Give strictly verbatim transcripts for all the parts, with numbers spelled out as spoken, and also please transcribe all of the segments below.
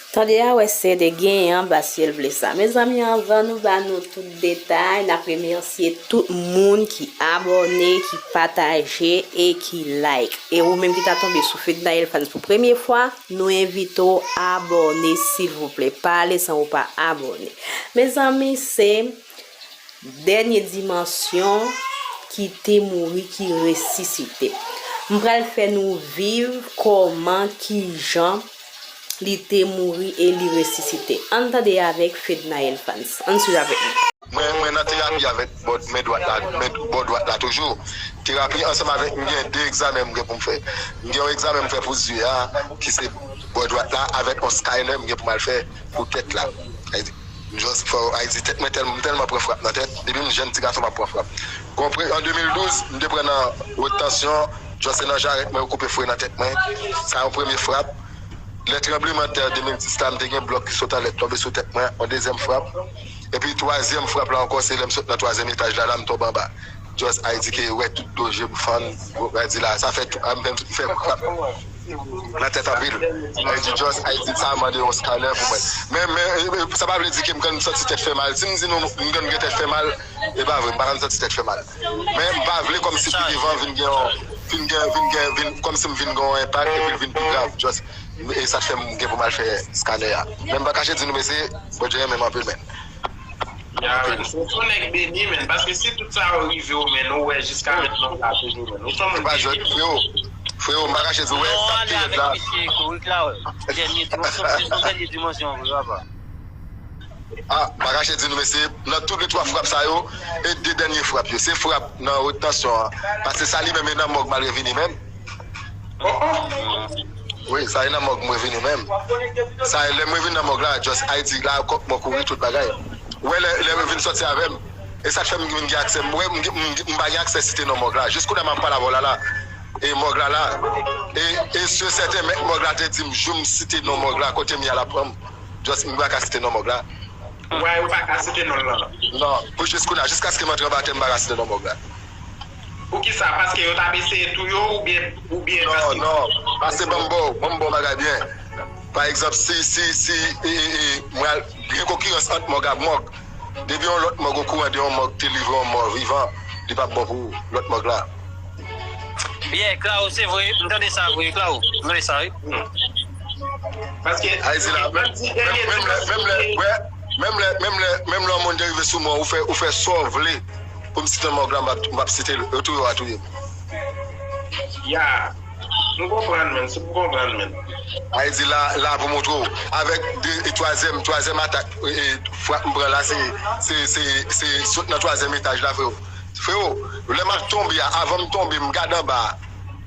Tande a wè se te genyen anba syèl ble sa. Mezanmi, anvan nou ba nou tout detay, n ap remèsye tout moun ki abòne, ki pataje e ki like. E ou menm ki ta tonbe sou Fednaelle Fans pou premye fwa, nou envite w abòne, silvouplè. Pa ale san ou pa abòne. Mezanmi, se dènye dimansyon ki te mouri, ki resisite. M pral fè nou viv kòman, kijan li te mouri e li resisite. Ann tande avèk Fednaelle Fans. Ann swiv avèk nou. Mwen, mwen nan terapi avèk bò, men dwat la, men bò dwat la toujou. Terapi ansanm avèk, m gen de egzamen m gen pou m fè. M gen yon egzamen m fè pou zye a, ki se bò dwat la, avèk yon scanner m gen pou m al fè pou tèt la. Ayiti, just fò, Ayiti, tèt mwen tèlman, m tèlman pran frap nan tèt. Depi m jèn ti gason, m ap pran frap. Gon pre-, an de mil douz, m te pran nan wot tansyon, just se nan jarèt mwen, yo koupe fre nan tèt mwen. Sa yon premye frap. Lè tranblemanntè de mil dis la, m te gen blòk ki sot anlè tonbe sou tèt mwen, yon dezyèm frap. Epi twazyèm frap la ankò, se lè m sot nan twazyèm etaj la, la m tonbe anba. Just Ayiti ke wè tout do je m fann, Ayiti la, sa fè tou, m fè, m fè frap nan tèt anpil. Ayiti just, Ayiti sa mande yon scanner pou mwen. Men, men, e, e, sa pa vle di ke m konn santi tèt fè mal. Si m di nou m konn gen tèt fè mal, e pa vre, m pa konn santi tèt fè mal. Men m pa vle kòmsi pi devan vin gen yon, vin gen, vin gen, vin, kòmsi m vin gen yon enpak epi l vin pi grav. Just, e sa k fè m gen pou m al fè scanner a. Men m pa kache di nou, mesye, Bondye renmen m anpil, men. Ya, men, se yon nèg beni, men, paske si tout sa yo rive w, men, ou wè jiska mentnan w la toujou, men. Ou se yon moun beni. Se pa jwèt, freo. Freo, m pa kache di w, wè, sa k pi rèd la. Non, ale avèk misye, korik la, wè. Dènye dimansyon, se yon dènye dimansyon, vre, papa. Ah, m pa kache di nou, mesye, nan tout le twa frap sa yo, e de dènye frap yo, se frap nan wot tansyon an. Paske sa li menm e nan mòg m al revini menm. Wi, sa e nan mòg mwen vini menm. Sa e lè mwen vin nan mòg la, just Ayiti la, kòk mwen kouri tout bagay. Ou wè lè, lè mwen vin sòti avè m. E sa k fè m vin gen aksè, m wè m, m, m pa gen aksè site non mòg la. Jis kounye a m ap pale avè w la la. E mòg la la. E, e si sèten mèt mòg la te di m, jou m site non mòg la, kote m ye a l ap pran m. Just m pa ka site non mòg la. Ou pa ka site non l lan. Non, pou jis kounye a, jiskaske m antre anba tè, m pa ka site non mòg la. Poukisa? Paske yo t ap eseye touye w oubyen, oubyen paske... Non, non, paske ban m ba w, ban m ba w bagay byen. Pa egzanp, si, si, si, e, e, e, mwen al, gen konkirans ant mòg ak mòg. Depi yon lòt mòg okouran de yon mòg te livre yon mò vivan, li p ap bon pou ou, lòt mòg la. Byen, Claro, se vre, m tande sa vre, Claro, m tande sa, wi. Paske, Ayiti la, menm, menm, menm lè, menm lè, wè, menm lè, menm lè, menm lè yon moun te rive sou mwen, ou fè, ou fè sa w vle pou m site mòg la, m ap, m ap site l, yo touye w a touye m. Ya, m konprann, men, si m konprann, men. Ayiti la, la pou montre w, avèk de, e twazyèm, twazyèm atak, e, e, frap m pran la, se, se, se, se sot nan twazyèm etaj la, freo. Freo, lè m ap tonbe a, avan m tonbe, m gade anba a.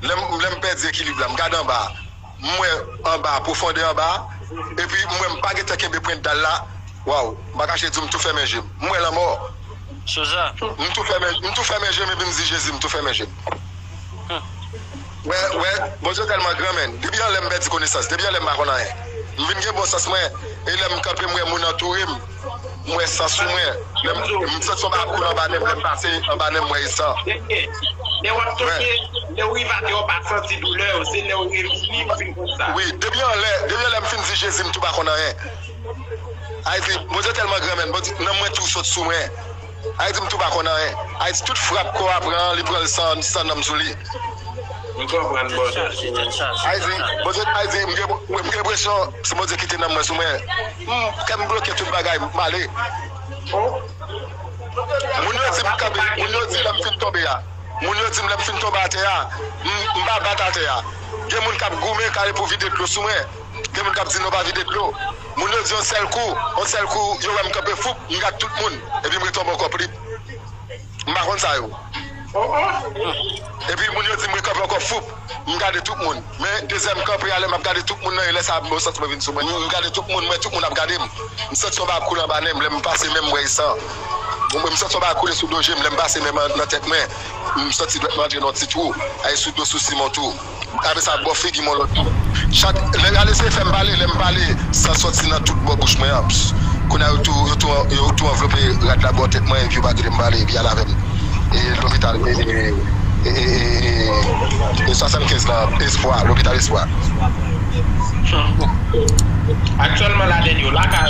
Lè m, lè m pèdi ekilib la, m gade anba a. M wè anba a, pwofondè anba a. Epi m wè m pa gentan kenbe pwent dal la. Waw, m pa kache di w, m tou fèmen je m. M wè lanmò. Souza. M tou fèmen, m tou fèmen je m epi m di, Jezi, m tou fèmen je m. Wè, wè, Bondye tèlman gran, men. Depi anlè m pèdi konesans, depi anlè m pa konn anyen. M vin gen bon sans mwen, e lè m kanpe, m wè moun antoure m. M wè san sou mwen. Lè m, m santi yon bagay ap koule anba nen m, lè m pase anba nen m, m wè e san. Lè w ap tonbe, lè w rive atè, w pa santi doulè yo, se lè w revini, w vin konn sa. Wi, depi anlè, depi anlè m fin di Jezi, m tou pa konn anyen. Ayiti, Bondye tèlman gran, men, Bondye, nanm mwen tou sot sou mwen. Ayiti, m tou pa konn anyen. Ayiti, tout frap kò a pran, li pran l san, san nanm sou li. M konprann, brother. Ayiti, Bondye, Ayiti, m gen, m gen enpresyon se Bondye kite nanm mwen sou mwen. M, kè m bloke tout bagay, m ale. Moun yo di m kanpe, moun yo di lè m fin tonbe a. Moun yo di m lè m fin tonbe atè a, m, m pa bat atè a. Gen moun k ap goumen kare pou vide dlo sou mwen. Gen moun k ap di non, pa vide dlo. Moun yo di yon sèl kou, yon sèl kou, yo wè m kanpe foup, m gade tout moun, epi m retonbe ankò pli. M pa konn sa yo. Epi moun yo di m rekanpe ankò foup. M gade tout moun. Men dezyèm kanpe a, lè m ap gade tout moun nan, e lè sa a, m santi mwen vin sou mwen. M gade tout moun, m wè tout moun ap gade m. M santi yon bagay ap koule anba nen m, lè m pase men m, m wè e san. M, m santi yon bagay ap koule sou do je m, lè m pase men m nan tèt mwen. M santi dwèt mwen antre nan yon ti twou. Ay, sou do, sou siman tou. Apre sa, bò figi m yon lòt tou. Chak, lè, gade, se fè m pale, lè m pale, san sòti nan tout bò bouch mwen an. Kounye a, yo tou, yo tou, yo tou anvlope rad la bò tèt mwen, epi yo pa kite m pale, epi y al avè m. E lopital, e, e, e, e, e, e swasannkenz lan, Espwa, lopital Espwa. Aktyèlman, jaden yo lakay